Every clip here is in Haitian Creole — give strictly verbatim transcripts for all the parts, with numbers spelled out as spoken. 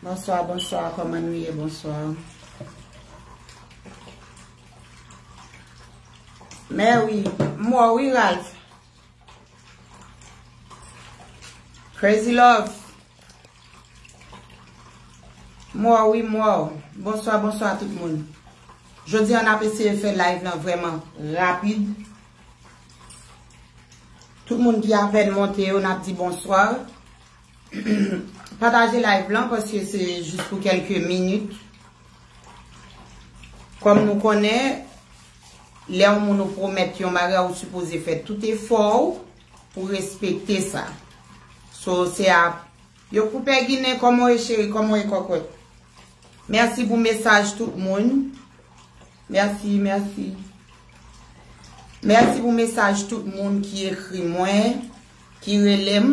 Bonswa, bonswa, kòman nou ye? Bonswa. Mè wi, m wè w wi, Ralph. Crazy Love. M wè w wi, m wè w. Bonswa, bonswa tout moun. Jodi a n ap eseye fè live lan vrèman rapid. Tout moun ki apèn monte yo, n ap di bonswa. Pataje live lan paske se jis pou kèlke minit. Kòm nou konnen, lè yon moun ou pwomèt yon bagay, ou sipoze fè tout efò w pou respekte sa. So, se a, yo koupe ginen, kòman w ye cheri, kòman w ye kòkòt? Mèsi pou mesaj tout moun. Mèsi, mèsi. Mèsi pou mesaj tout moun ki ekri mwen, ki rele m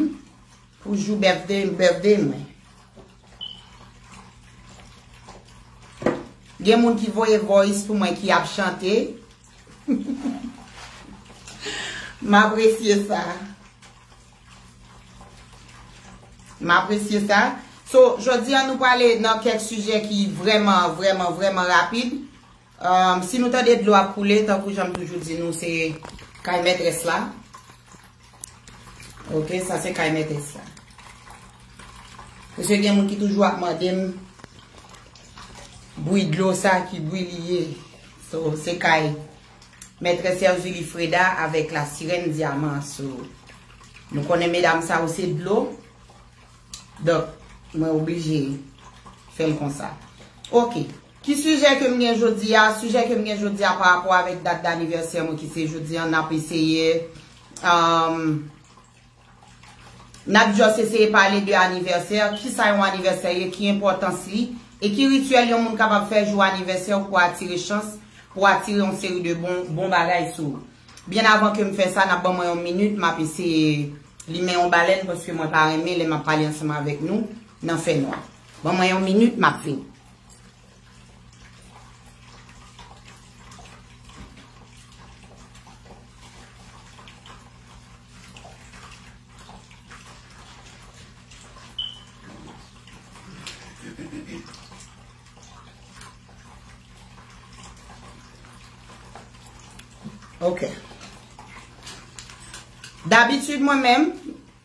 pou jou birthday, birthday mwen. Gen moun ki voye voice pou mwen ki ap chante. M apresye sa. M apresye sa. So, jodi a nou prale nan kèk sijè ki vrèman, vrèman, vrèman rapid. Um, si nou tande dlo ap koule, tankou jan m toujou di nou, se kay mètrès la. Ok, sa se kay mètrès la. Paske gen moun ki toujou ap mande m bri dlo sa ki bri li ye. So, se kay mètrès Erzulie Freda avèk la sirèn dyaman. So, nou konnen medam sa yo se dlo. Donk, mwen oblije fè l konsa. Ok. Ki sijè ke m gen jodi a? Sijè ke m gen jodi a pa rapò avèk dat danivèsè mwen ki se jodi a, n ap eseye, um, n ap just eseye pale de anivèsè, kisa yon anivèsè ye, ki enpòtans li, e ki rityèl yon moun kapab fè jou anivèsè w pou atire chans, pou atire yon seri de bon, bon bagay sou ou. Byen avan ke m fè sa, n ap ban mwen yon minit, m ap eseye limen yon balèn, paske mwen pa renmen lè m ap pale ansanm avèk nou nan fènwa. Ban mwen yon minit, m ap vini. Ok. Dabitid, mwen menm,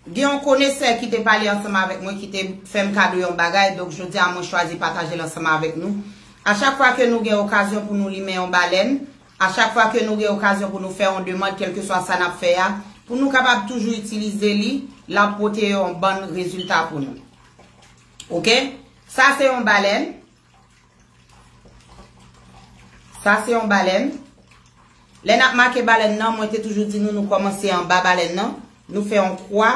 gen yon konesè ki te pale ansanm avèk mwen, ki te fè m kado yon bagay, donk jodi a mwen chwazi pataje l ansanm avèk nou. A chak fwa ke nou gen okazyon pou nou limen yon balèn, a chak fwa ke nou gen okazyon pou nou fè yon demann, kèlkeswa sa n ap fè a, pou nou kapab toujou itilize li, l ap pote yon bann rezilta pou nou. Ok? Sa se yon balèn. Sa se yon balèn. Lè n ap make balèn nan, mwen te toujou di nou, nou kòmanse anba balèn nan, nou fè yon kwa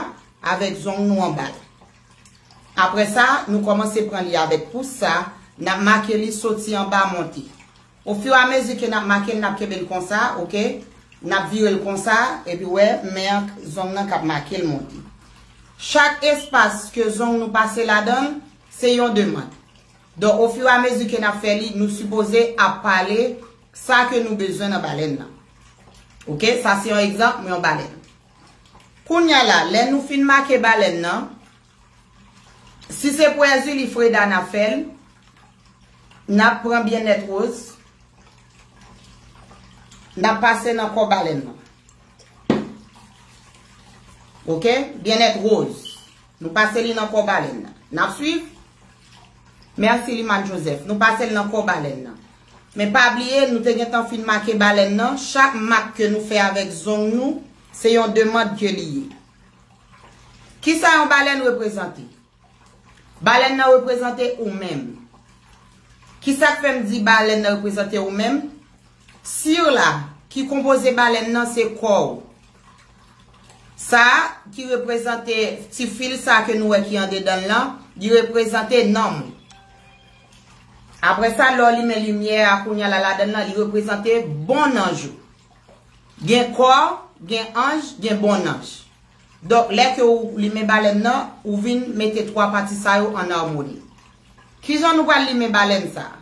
avèk zong nou anba l. Apre sa, nou kòmanse pran li avèk pous sa, n ap make li soti anba monte. Ofiramezi ke n ap make l, n ap kenbe l konsa, ok? N ap vire l konsa, epi wè, men an, zong nan k ap make l monte. Chak espas ke zong nou pase ladan l, se yon demann. Donk, ofiramezi ke n ap fè li, nou sipoze ap pale sa ke nou bezwen nan balèn nan. Ok, sa se yon egzanp, yon balèn. Kounye a la, lè nou fin make balèn nan, si se pou Erzulie Freda n ap fè l, n ap pran Byennèt Woz, n ap pase nan kò balèn nan. Ok? Byennèt Woz. Nou pase li nan kò balèn nan. N ap swiv? Mèsi, Limane Joseph. Nou pase l nan kò balèn nan. Men pa bliye, nou te gentan fin make balèn nan. Chak mak ke nou fè avèk zong nou, se yon demann ke li ye. Kisa yon balèn reprezante? Balèn nan reprezante ou menm. Kisa k fè m di balèn nan reprezante ou menm? Sir la, ki konpoze balèn nan, se kò w. Sa a, ki reprezante ti fil sa a ke nou wè ki andedan l lan, li reprezante nanm ou. Apre sa, lè w limen limyè a kounye a la ladan l lan, li reprezante bon nanj ou. Gen kò, gen anj, gen bon nanj. Donk, lè ke w limen balèn nan, ou vin mete twa pati sa yo an amoni. Kijan nou pral limen balèn sa a?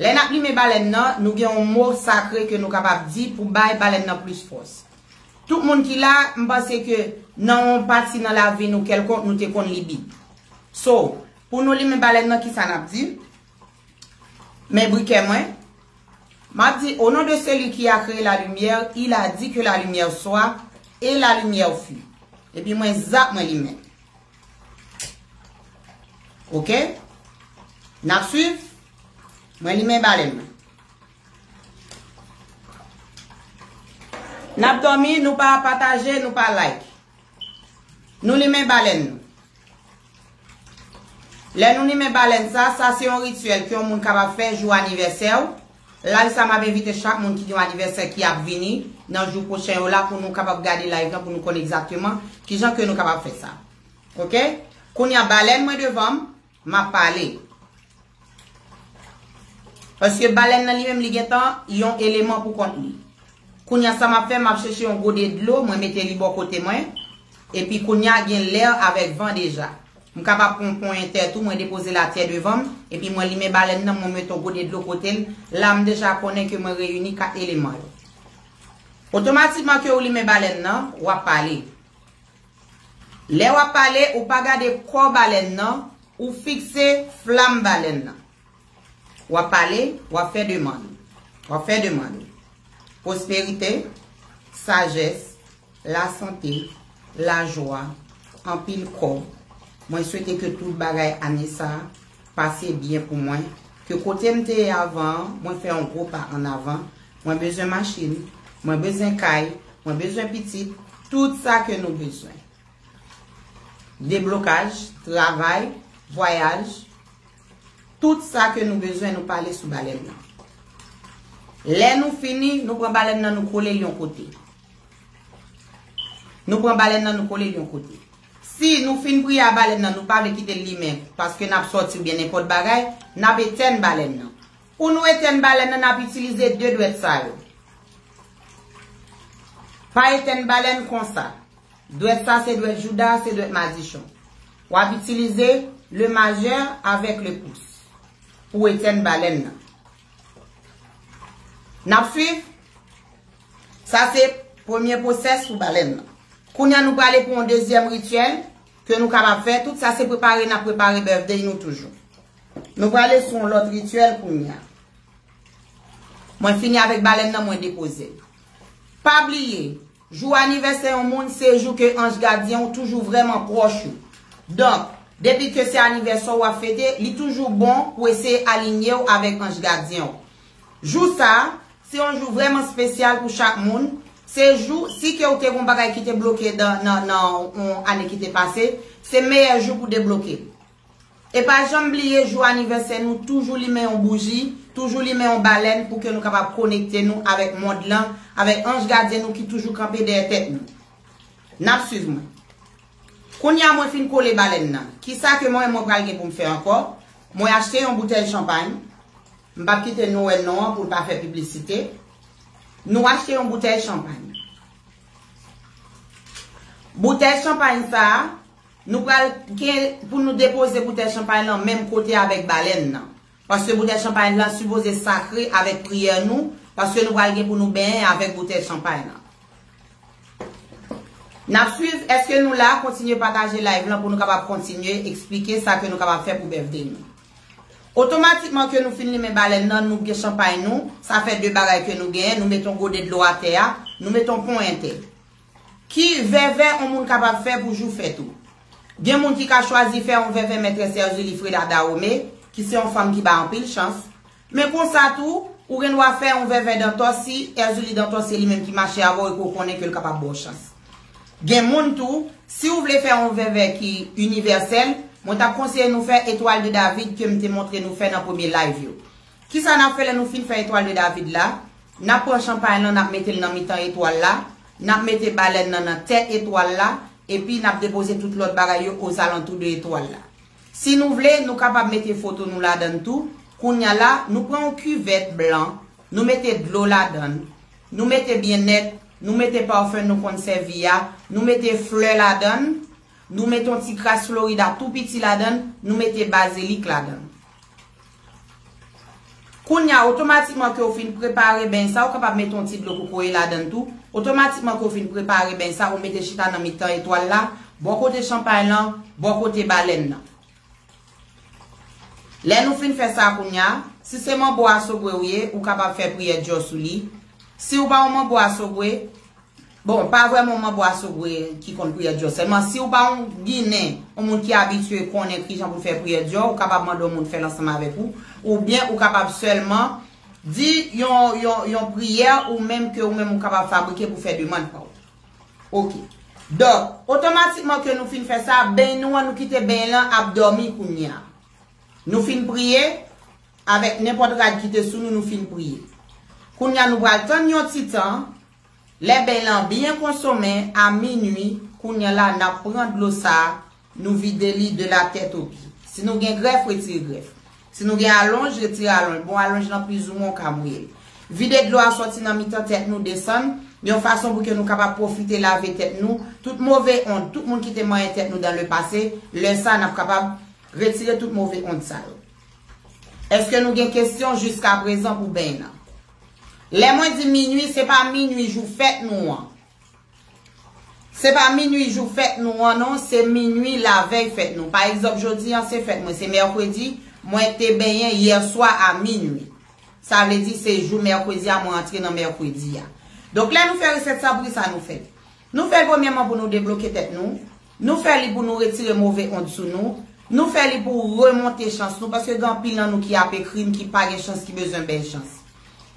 Lè n ap limen balèn nan, nou gen yon mo sakre ke nou kapab di pou bay balèn nan plis fòs. Tout moun ki la, m panse ke nan yon pati nan lavi nou kèlkonk, nou te konn li Bib. So, pou nou limen balèn nan, kisa n ap di? Men brikè mwen. M ap di, au nom de celui qui a créé la lumière, il a dit que la lumière soit, et la lumière fut. Epi mwen zap, mwen limen. Oke? N ap swiv? Mwen limen balèn nan. N ap dòmi, nou pa pataje, nou pa like. Nou limen balèn nou. Lè nou limen balèn sa, sa se yon rityèl ke yon moun kapab fè jou anivèsè w. Live sa m ap envite chak moun ki gen yon anivèsè ki ap vini nan jou pwochen yo la pou nou kapab gade live lan pou nou konn egzakteman kijan ke nou kapab fè sa. Oke? Kounye a balèn mwen devan m, m ap pale. Paske balèn nan li menm li gentan yon eleman pou kont li. Kounye a sa m ap fè, m ap chèche yon gode dlo, mwen mete li bò kote mwen. Epi kounye a gen lè avèk van deja. M kapab pran ponyètè tou, mwen depoze l atè devan m. Epi mwen limen balèn nan, mwen mete yon gode dlo kote l. La m deja konnen ke mwen reyini kat eleman yo. Otomatikman ke ou limen balèn nan, w ap pale. Lè w ap pale, ou pa gade kò balèn nan, ou fikse flanm balèn nan. W ap pale, w ap fè demann. W ap fè demann. Pwosperite, sajès, lasante, lajwa, anpil kòb. Mwen swete ke tout bagay ane sa a pase byen pou mwen. Ke kote m te ye avan an, mwen fè yon gwo pa annavan. Mwen bezwen machin, mwen bezwen kay, mwen bezwen pitit, tout sa ke nou bezwen. Deblokaj, travay, vwayaj, tout sa ke nou bezwen, nou pale sou balèn nan. Lè nou fini, nou pran balèn nan, nou kole l yon kote. Nou pran balèn nan, nou kole l yon kote. Si nou fin priye a balèn nan, nou pa vle kite l limen, paske n ap sòti oubyen nenpòt bagay, n ap etèn balèn nan. Pou nou etèn balèn nan, n ap itilize de dwèt sa yo. Pa etèn balèn konsa. Dwèt sa se dwèt jouda, se dwèt madichon. W ap itilize le majè avèk le pous pou etèn balèn nan. N ap swiv? Sa se premye pwosès pou balèn nan. Kounye a nou prale pou yon dezyèm rityèl ke nou kapab fè. Tout sa se prepare n ap prepare birthday nou toujou. Nou prale sou yon lòt rityèl kounye a. Mwen fini avèk balèn nan, mwen depoze l. Pa bliye, jou anivèsè yon moun se jou ke anj gadyen w toujou vrèman pwòch ou. Donk, depi ke se anivèsè w w ap fete, li toujou bon pou eseye alinye w avèk anj gadyen w. Jou sa a, se yon jou vrèman espesyal pou chak moun. Se jou, si ke w te gen yon bagay ki te bloke nan, nan, nan yon ane ki te pase, se meyè jou pou debloke l. E pa janm bliye jou anivèsè nou, toujou limen yon bouji, toujou limen yon balèn pou ke nou kapab konekte nou avèk mond lan, avèk anj gadyen nou ki toujou kanpe dèyè tèt nou. N ap swiv mwen. Kounye a mwen fin kole balèn nan. Kisa ke mwen, mwen pral gen pou m fè ankò? Mwen achte yon boutèy chanpay. M p ap kite nou wè non an pou l pa fè piblisite. Nou achte yon boutèy chanpay. Boutèy chanpay sa a, nou pral gen pou nou depoze boutèy chanpay lan menm kote avèk balèn nan. Paske boutèy chanpay lan sipoze sakre avèk priyè nou, paske nou pral gen pou nou benyen avèk boutèy chanpay lan. N ap swiv, èske nou la? Kontinye pataje live lan pou nou kapab kontinye eksplike sa ke nou kapab fè pou birthday nou. Otomatikman ke nou fin limen balèn nan, nou gen chanpay nou, sa fè de bagay ke nou genyen, nou mete yon gode dlo atè a, nou mete yon ponyètè. Ki vèvè yon moun kapab fè pou jou fèt ou? Gen moun ki ka chwazi fè yon vèvè mètrès Erzulie Freda Dahomey, ki se yon fanm ki bay anpil chans. Men konsa tou, ou gen dwa fè yon vèvè dantò si Erzulie Dantò se li menm ki mache avè w e ke w konnen ke l kapab ba w chans. Gen moun tou, si w vle fè yon vèvè ki inivèsèl, mwen t ap konseye nou fè Etwal de David ke m te montre nou fè nan premye live yo. Kisa n ap fè lè nou fin fè Etwal de David la? N ap pran chanpay lan, n ap mete l nan mitan etwal la, n ap mete balèn nan nan tèt etwal la, epi n ap depoze tout lòt bagay yo ozalantou de etwal la. Si nou vle, nou kapab mete foto nou ladan l tou. Kounye a la, nou pran yon kivèt blan, nou mete dlo ladan l, nou mete byennèt, nou mete pafen nou konn sèvi a, nou mete flè ladan l, nou mete yon ti kras florida tou piti ladan l, nou mete bazilik ladan l. Kounye a, otomatikman ke w fin prepare beny sa, ou kapab mete yon ti dlo kokoye ladan l tou. Otomatikman ke w fin prepare beny sa, ou mete chita nan mitan etwal la, bò kote chanpay lan, bò kote balèn nan. Lè nou fin fè sa kounye a, si se manbo asogwe ou ye, ou kapab fè priyè dyò sou li. Si w pa yon manbo asogwe, bon, pa vrèman yon manbo asogwe ki konn priyè dyò sèlman. Si w pa yon Ginen, yon moun ki abitye konnen kijan pou l fè priyè dyò, ou kapab mande yon moun fè l ansanm avèk ou. Oubyen ou kapab sèlman di yon, yon, yon priyè ou menm ke ou menm ou kapab fabrike pou fè demann pa w. Ok. Donk, otomatikman ke nou fin fè sa, beny nou an, nou kite beny lan ap dòmi kounye a. Nou fin priye, avèk nenpòt rad ki te sou nou, nou fin priye. Kounye a, nou pral tann yon ti tan. Lè beny lan byen konsonmen, a minui, kounye a la, n ap pran dlo sa a, nou vide li de la tèt o pye. Si nou gen grèf, retire grèf. Si nou gen alonj, retire alonj. Bon, alonj lan plizoumwen w ka mouye l. Vide dlo a sòti nan mitan tèt nou, desann, yon fason pou ke nou kapab pwofite lave tèt nou. Tout move ond, tout moun ki te manyen tèt nou dans le passé, lè sa, n ap kapab retire tout move ond sa yo. Èske nou gen kesyon jiskaprezan pou beny lan? Lè mwen di minui, se pa minui jou fèt nou an. Se pa minui jou fèt nou an non, se minui lavèy fèt nou. Pa egzanp, jodi an se fèt mwen, se mèkredi, mwen te benyen yè swa a minui. Sa vle di se jou mèkredi a mwen antre nan mèkredi a. Donk lè nou fè resèt sa, poukisa nou fè l? Nou fè l premyèman pou nou debloke tèt nou. Nou fè li pou nou retire move ond sou nou. Nou fè li pou remonte chans nou, paske gen anpil nan nou ki ape krim, ki pa gen chans, ki bezwen bèl chans.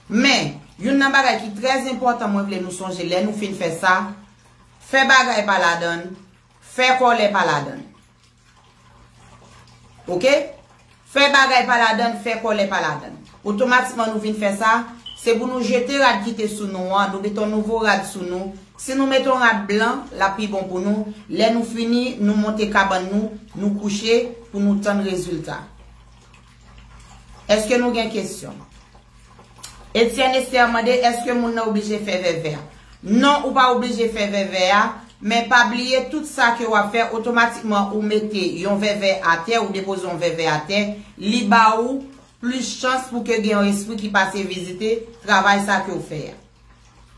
Men, youn nan bagay ki trè enpòtan mwen vle nou sonje lè nou fin fè sa, fè bagay pa ladan l, fè kòlè pa ladan l. Ok? Fè bagay pa ladan l, fè kòlè pa ladan l. Otomatikman nou vin fè sa, se pou nou jete rad ki te sou nou an, nou mete yon nouvo rad sou nou. Si nou mete yon rad blan, l ap pi bon pou nou. Lè nou fini, nou monte kabann nou, nou kouche pou nou tann rezilta. Èske nou gen kesyon? Etienne Esther mande, èske moun nan oblije fè vèvè a? Non, ou pa oblije fè vèvè a, men pa bliye tout sa ke w ap fè, otomatikman ou mete yon vèvè atè, ou depoze yon vèvè atè, li ba ou plis chans pou ke gen yon espri ki pase vizite travay sa ke w fè a.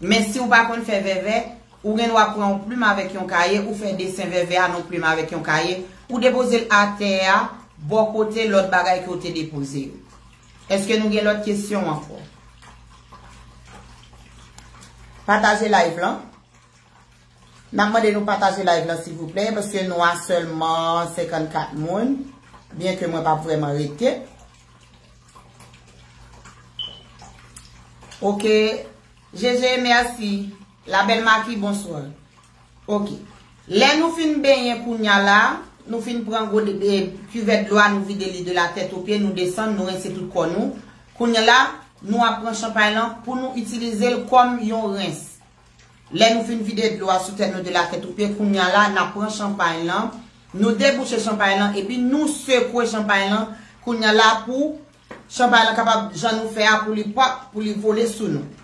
Men si w pa konn fè vèvè, ou gen dwa pran yon plim avèk yon kaye, ou fè desen vèvè a nan yon plim avèk yon kaye, ou depoze l atè a, bò kote lòt bagay ke w te depoze yo. Èske nou gen lòt kesyon ankò? Pataje live lan. N ap mande nou pataje live lan, silvouplè, paske nou a sèlman senkannkat moun, byen ke mwen p ap vrèman rete. Ok. Jeje, mèsi. Labèl Maki, bonswa. Ok. Lè nou fin benyen kounye a la, nou fin pran gode, e, kivèt dlo a, nou vide li de la tèt o pye, nou desann, nou rense tout kò nou. Kounye a la, nou ap pran chanpay lan pou nou itilize l kòm yon rens. Lè nou fin vide dlo a sou tèt nou de la tèt o pye, kounye a la, n ap pran chanpay lan, nou debouche chanpay lan, epi nou sekwe chanpay lan, kounye a la, pou chanpay lan kapab, jan nou fè a, pou li pòp, pou li vole sou nou.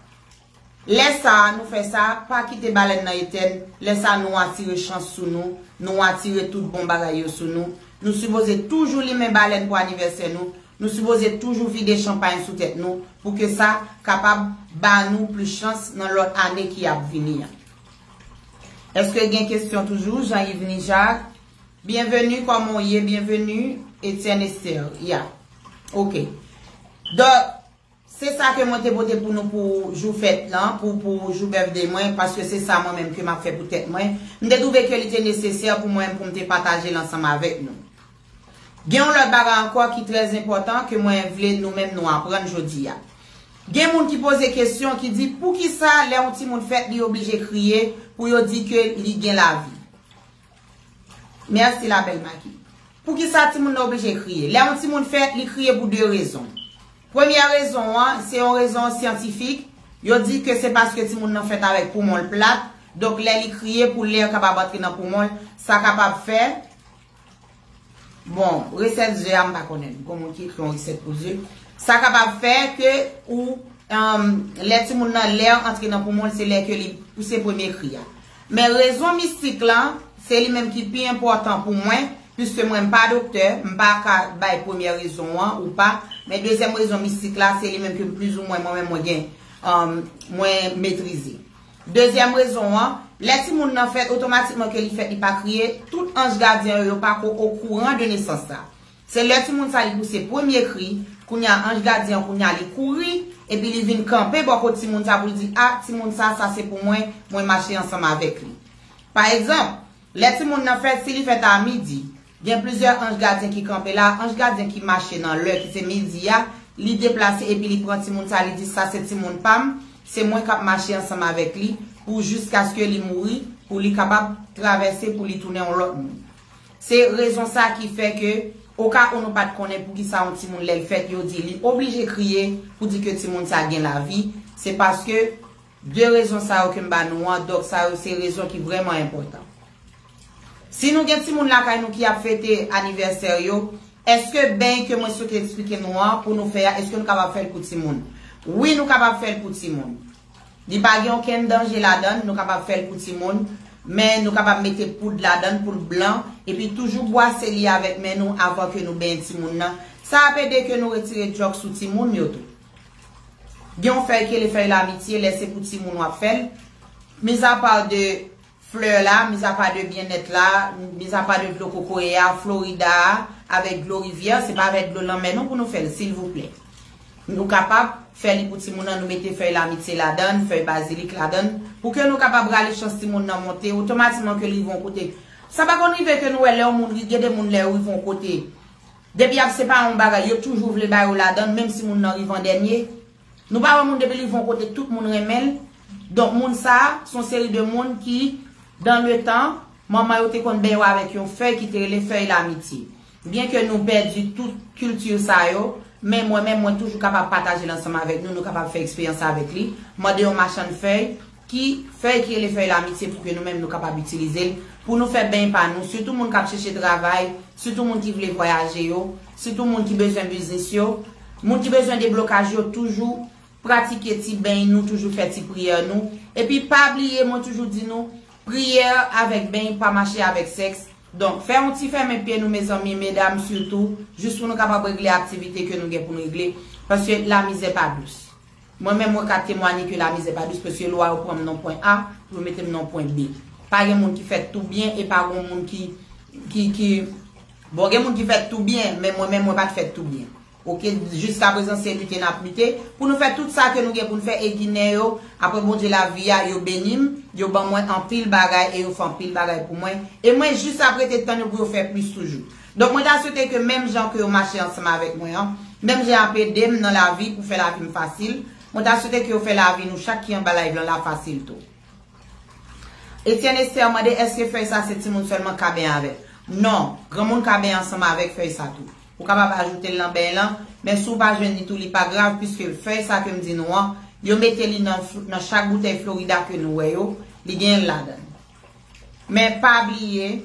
Lè sa a, nou fè sa, pa kite balèn nan etèn. Lè sa a, nou atire chans sou nou, nou atire tout bon bagay yo sou nou. Nou sipoze toujou limen balèn pou anivèsè nou. Nou sipoze toujou vide chanpay sou tèt nou, pou ke sa kapab ba nou plis chans nan lòt ane ki ap vini an. Èske gen kesyon toujou? Jean Yves Nijak. Byenveni, kòman w ye? Byenveni, Etienne Esther. Ya. Ok. Donk, se sa ke mwen te pote pou nou pou jou fèt lan, pou, pou jou birthday mwen, paske se sa mwen menm ke m ap fè pou tèt mwen. M te twouve ke li te nesesè pou mwen, pou m te pataje l ansanm avèk nou. Gen yon lòt bagay ankò ki trè enpòtan ke mwen vle nou menm nou aprann jodi a. Gen moun ki poze kesyon, ki di, poukisa lè yon timoun fèt, li oblije kriye pou yo di ke li gen lavi? Mèsi, Labèl Maki. Poukisa timoun nan oblije kriye? Lè yon timoun fèt, li kriye pou de rezon. Premyè rezon an, se yon rezon syantifik. Yo di ke se paske timoun nan fèt avèk poumon l plat. Donk, lè li kriye pou lè kapab antre nan poumon l, sa kapab fè, bon, resèt ze a, m pa konnen. Gon moun ki ekri yon resèt pou ze. Sa kapab fè ke ou, um, lè timoun nan lè antre nan poumon l, se lè ke li pouse premye kri a. Men rezon mistik lan, se li menm ki pi enpòtan pou mwen, piske mwen m pa doktè, m pa ka bay premyè rezon an ou pa, Men dezyèm rezon mistik la, se li menm ke plizoumwen mwen menm mwen gen, um, mwen metrize. Dezyèm rezon an, lè timoun nan fèt, otomatikman ke li fèt, li pa kriye, tout anj gadyen yo, yo pa ko okouran de nesans sa. Se lè timoun sa li pouse premye kri, kounye a anj gadyen an kounye a li kouri, epi li vin kanpe bò kot timoun sa pou l di, a, timoun sa, sa se pou mwen, mwen mache ansanm avèk li. Pa egzanp, lè timoun nan fèt, si li fèt a midi, gen plizyè anj gadyen ki kanpe la, anj gadyen ki mache nan lè ki se midi a, li deplase epi li pran timoun sa, li di, sa se timoun pa m, se mwen k ap mache ansanm avèk li pou jiskaske li mouri, pou li kapab travèse, pou li tounen yon lòt moun. Se rezon sa ki fè ke, oka ou nou pa t konnen poukisa yon timoun lè l fèt, yo di li oblije kriye pou di ke timoun sa gen lavi, se paske de rezon sa yo ke m ba nou an, donk sa yo se rezon ki vrèman enpòtan. Si nou gen timoun lakay nou ki ap fete anivèsè yo, èske beny ke mwen sot eksplike nou an pou nou fè a, èske nou kapab fè l pou timoun? Wi, nou kapab fè l pou timoun. Li pa gen okenn danje ladan l, nou kapab fè l pou timoun, men nou kapab mete poud ladan l pou l blan, epi toujou bwase li avèk men nou avan ke nou benyen timoun nan. Sa ap ede ke nou retire djòk sou timoun yo tou. Gen yon fèy ki rele fèy lamitye, lè se pou timoun w ap fè l. Mizapa de flè la, mizapa de byennèt la, mizapa de dlo kokoye a, Florida a, avèk dlo rivyè, se pa avèk dlo lanmè non pou nou fè l, silvouplè. Nou kapab fè li pou timoun nan, nou mete fèy lamitye ladan l, fèy bazilik ladan l, pou ke nou kapab rale chans timoun nan monte, otomatikman ke l rive yon kote. Sa pa konn rive ke nou wè lè yon moun, gen de moun lè yo rive yon kote, depi y ap separe yon bagay, yo toujou vle ba yo ladan l, menm si moun nan rive an dènye. Nou pa wè moun depi li rive yon kote, tout moun renmen l. Donk, moun sa a, se yon seri de moun ki, dans le temps, manman yo te konn benyen yo avèk yon fèy ki te rele fèy lamitye. Byen ke nou pèdi tout kilti sa yo, men mwen menm, mwen toujou kapab pataje l ansanm avèk nou, nou kapab fè eksperyans avèk li. Mande yon machann fèy ki fèy ki rele fèy lamitye pou ke nou menm nou kapab itilize l, pou nou fè beny pa nou, sitou moun k ap chèche travay, sitou moun ki vle vwayaje yo, sitou moun ki bezwen biznis yo, moun ki bezwen deblokaj yo, toujou pratike ti beny nou, toujou fè ti priyè nou. Epi pa bliye, mwen toujou di nou, priyè avèk beny pa mache avèk sèks. Donk, fè yon ti fèmen pye nou, mezanmi, medam sitou, jis pou nou kapab regle aktivite ke nou gen pou nou regle, paske lamizè pa dous. Mwen menm, mwen ka temwanye ke lamizè pa dous, paske lwa yo pran m nan pwen A pou yo mete m nan pwen B. Pa gen moun ki fèt tou byen, e pa gen moun ki, ki, ki, bon, gen moun ki fèt tou byen, men mwen menm, mwen pa t fèt tou byen. Oke, jiskaprezan, se lite n ap lite pou nou fè tout sa ke nou gen pou nou fè, e Ginen yo, apre Bondye lavi a, yo beni m, yo ban mwen anpil bagay, e yo fè anpil bagay pou mwen, e mwen jis ap rete tann yo pou yo fè plis toujou. Donk, mwen ta swete ke menm jan ke yo mache ansanm avèk mwen an, menm jan y ap ede m nan lavi pou fè lavi m fasil, mwen ta swete ke yo fè lavi nou chak ki anba live lan la fasil tou. Etienne Esther mande, èske fèy sa se timoun sèlman k ka benyen avè l? Non, granmoun ka benyen ansanm avèk fèy sa tou. Ou kapab ajoute l nan beny lan, men si w pa jwenn li tou, li pa grav, piske fèy sa ke m di nou an, yo mete li nan, nan chak boutèy Florida ke nou wè yo, li genyen l ladan l. Men pa bliye,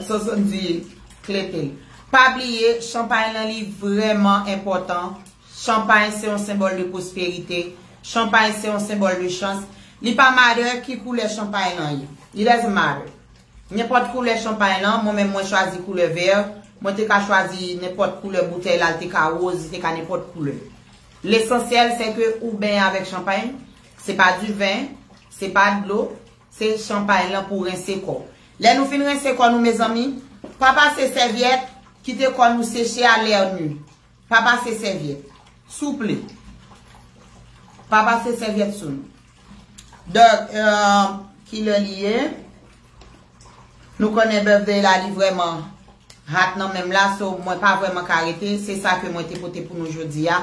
Sonson di, klete l. Pa bliye, chanpay lan li vrèman enpòtan. Chanpay se yon senbòl de pwosperite. Chanpay se yon senbòl de chans. Li pa matter ki koulè chanpay lan ye. It doesn't matter. Nenpòt koulè chanpay lan, mwen menm mwen chwazi koulè vè. Mwen te ka chwazi nenpòt koulè boutèy la, li te ka woz, li te ka nenpòt koulè. Lesansyèl se ke ou benyen avèk chanpay. Se pa diven, se pa dlo, se chanpay lan pou rense kò. Lè nou fin rense kò nou, mezanmi, pa pase sèvyèt, kite kò nou seche a lè ni. Pa pase sèvyèt. Souple. Pa pase sèvyèt sou nou. Donk, euh, kilè li ye? Nou konnen birthday la, li vrèman hot nan men m la, so mwen pa vrèman ka rete. Se sa ke mwen te pote pou nou jodi a.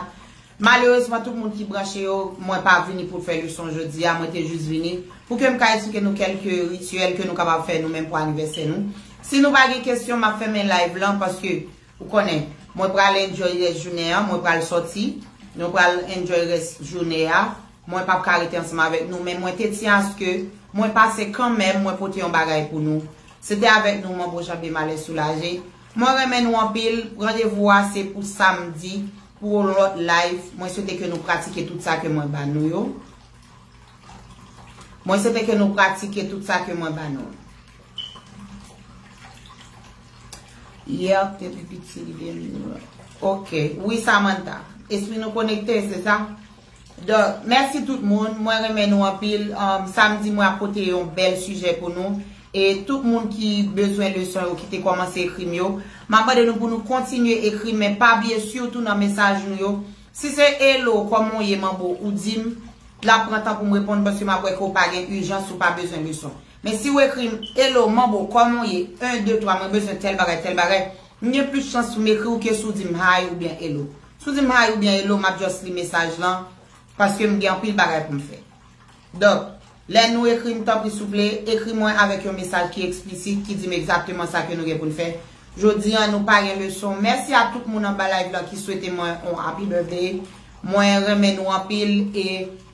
Malerezman, tout moun ki branche yo, mwen pa vini pou fè leson jodi a, mwen te jis vini pou ke m ka eksplike nou kèlke rityèl ke nou kapab fè nou menm pou anivèsè nou. Si nou pa gen kesyon, m ap fèmen live lan, paske ou konnen, mwen pral enjoy rès jounen an, mwen pral sòti, nou pral enjoy rès jounen an. Mwen p ap ka rete ansanm avèk nou, men mwen te tyen aske mwen pase kanmenm, mwen pote yon bagay pou nou. Se te avèk nou, Manbo Janbe Malè Soulaje. Mwen renmen nou anpil. Randevou a se pou samdi, pou yon lòt live. Mwen swete ke nou pratike tout sa ke mwen ba nou yo. Mwen swete ke nou pratike tout sa ke mwen ba nou. Yè, te pi piti, li vin Ok, wi Samantha. Espri nou konekte, se sa? Donk, mèsi tout moun. Mwen renmen nou anpil. Um, samdi, mwen ap pote yon bèl sijè pou nou. E tout moun ki bezwen leson yo, ki te kòmanse ekri m yo, m ap mande nou pou nou kontinye ekri, men pa bliye sitou nan mesaj nou yo. Si se hello, kòman w ye, manbo, ou di m, l ap pran tan pou m reponn, paske m ap wè ke w pa gen ijans, ou pa bezwen leson. Men si w ekri m, hello, manbo, kòman w ye, en, de, twa, mwen bezwen tèl bagay, tèl bagay, m gen plis chans pou m ekri w ke si w di m hi oubyen hello. Si w di m hi oubyen hello, m ap just li mesaj lan, paske m gen anpil bagay pou m fè. Donk, lè nou ekri m, tanpri souple, ekri mwen avèk yon mesaj ki eksplisit, ki di m egzakteman sa ke nou gen pou n fè. Jodi a, nou pa gen leson. Mèsi a tout moun anba live la ki swete mwen yon happy birthday. Mwen renmen nou anpil e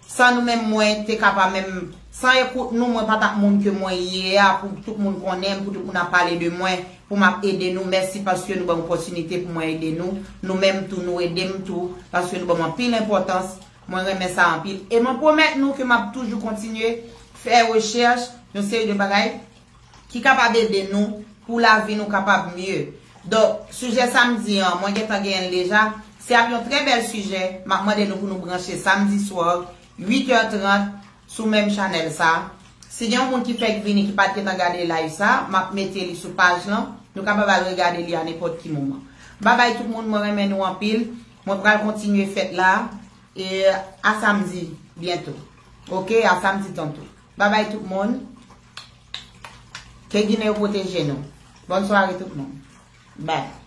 san nou menm, mwen te ka pa menm, san ekout nou, mwen pa t ap moun ke mwen ye a, pou tout moun konnen m, pou tout moun ap pale de mwen, pou m ap ede nou. Mèsi paske nou ban m opòtinite pou mwen ede nou. Nou menm tou, nou ede m tou, paske nou ban m anpil enpòtans. Mwen renmen sa anpil. E mwen pwomèt nou ke m ap toujou kontinye fè rechèch, yon seri de bagay ki kapab ede nou pou lavi nou kapab mye. Donk, sijè samdi an, mwen gentan genyen l deja. Se ap yon trè bèl sijè. M ap mande nou pou nou branche samdi swa, uit è trant, sou menm chanèl sa. Si gen yon moun ki fèk vini ki pa t gentan gade live sa, m ap mete li sou paj lan. Nou kapab al regade li a nenpòt ki moman. Babay tout moun, mwen renmen nou anpil. Mwen pral kontinye fèt la. E a samdi byento. Ok, a samdi tanto. Babay tout moun. Ke Ginen yo pwoteje nou. Bòn sware tout moun. Bye.